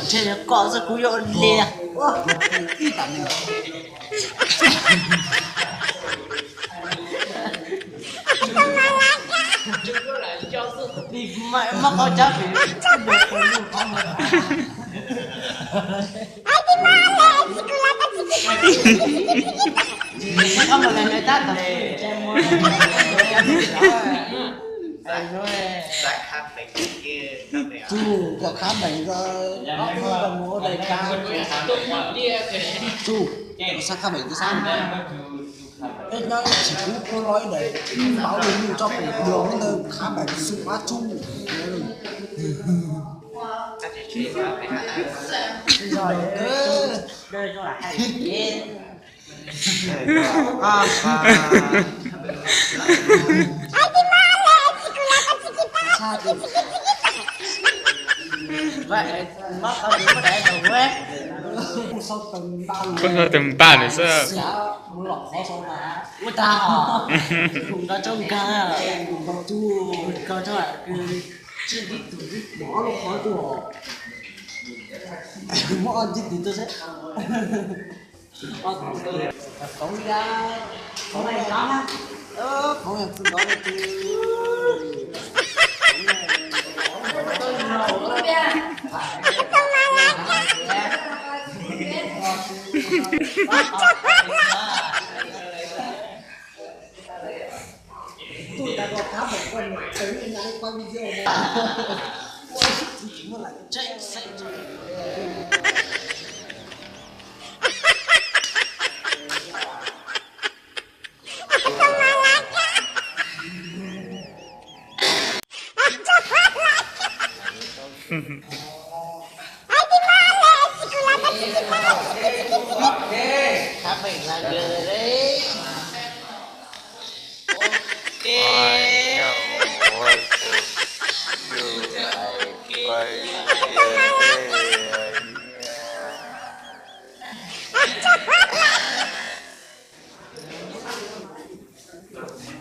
Ntshe yog koj xwb kuv yuav ua li. Muab qhov cab pem. Tus koj khab meem ko, tus koj xav khab meem ko xav. Ej, nyob tsis pub pub lo ib daim npaum li nws tso pem dua ntawd khab meem xu pab tsuj. Koj tus npaj lawm xwb.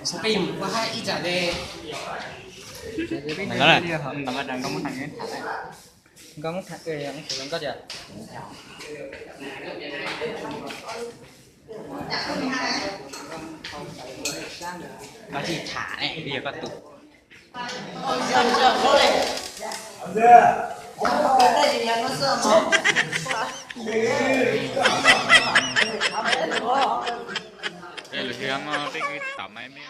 Xav peb mus ua hab ib tsam ne. Nkauj muab tham, nkauj tias, koj tsis tham ne, yog koj tus. Lwm hli no peb kwv tom maiv me.